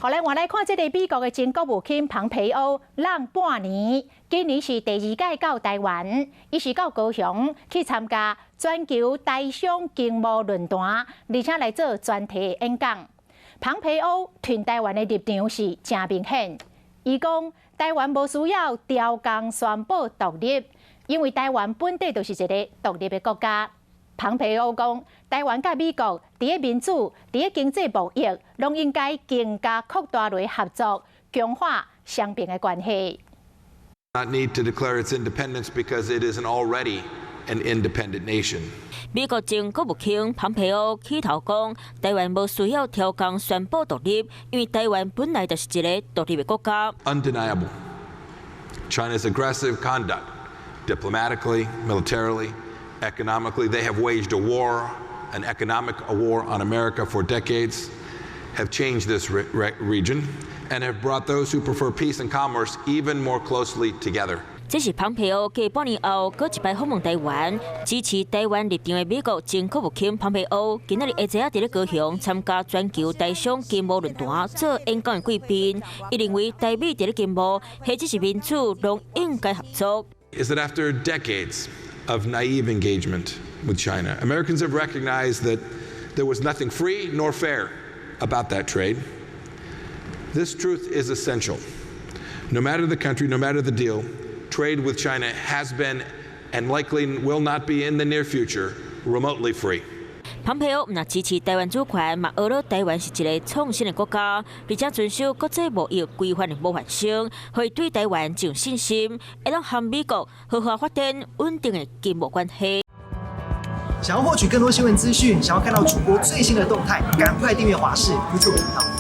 好來，我來看這个美國的前國務卿龐培歐，閬半年，今年是第二屆到台灣，伊是到高雄去參加全球台商經貿論壇，而且來做專題演講。龐培歐挺台灣的立場是誠明顯，伊講台灣無需要調工宣布獨立，因為台灣本底就是一个獨立的國家。龐培歐講，台灣佮美國佇个民主、佇个經濟貿易，攏應該更加擴大來合作，強化雙邊的關係。 Not need to declare its independence because it is an already an independent nation. 美國前國務卿龐培歐起頭講，台灣無需要調工宣布獨立，因為台灣本來就是一个獨立的國家。 Undeniable. China's aggressive conduct, diplomatically, militarily, economically, they have waged a war, an economic war on America for decades, have changed this region, and have brought those who prefer peace and commerce even more closely together. 這是龐培歐繼半年後，閣一擺訪問台灣，支持台灣立場的美國前國務卿龐培歐，今仔日下晝仔佇咧高雄參加全球台商經貿論壇做演講的貴賓，伊認為台美佇咧經貿或者是民主，攏應該合作。 Is that after decades of naive engagement with China, Americans have recognized that there was nothing free nor fair about that trade. This truth is essential. No matter the country, no matter the deal, trade with China has been and likely will not be in the near future remotely free. 龐培歐毋但支持台灣主權，嘛呵咾台灣是一个創新的國家，而且遵守國際貿易規範的模範生，予伊對台灣真有信心，會當和美國好好發展穩定的經貿關係。想要獲取更多新聞資訊，想要看到主播最新的動態，趕快訂閱華視 YouTube 頻道。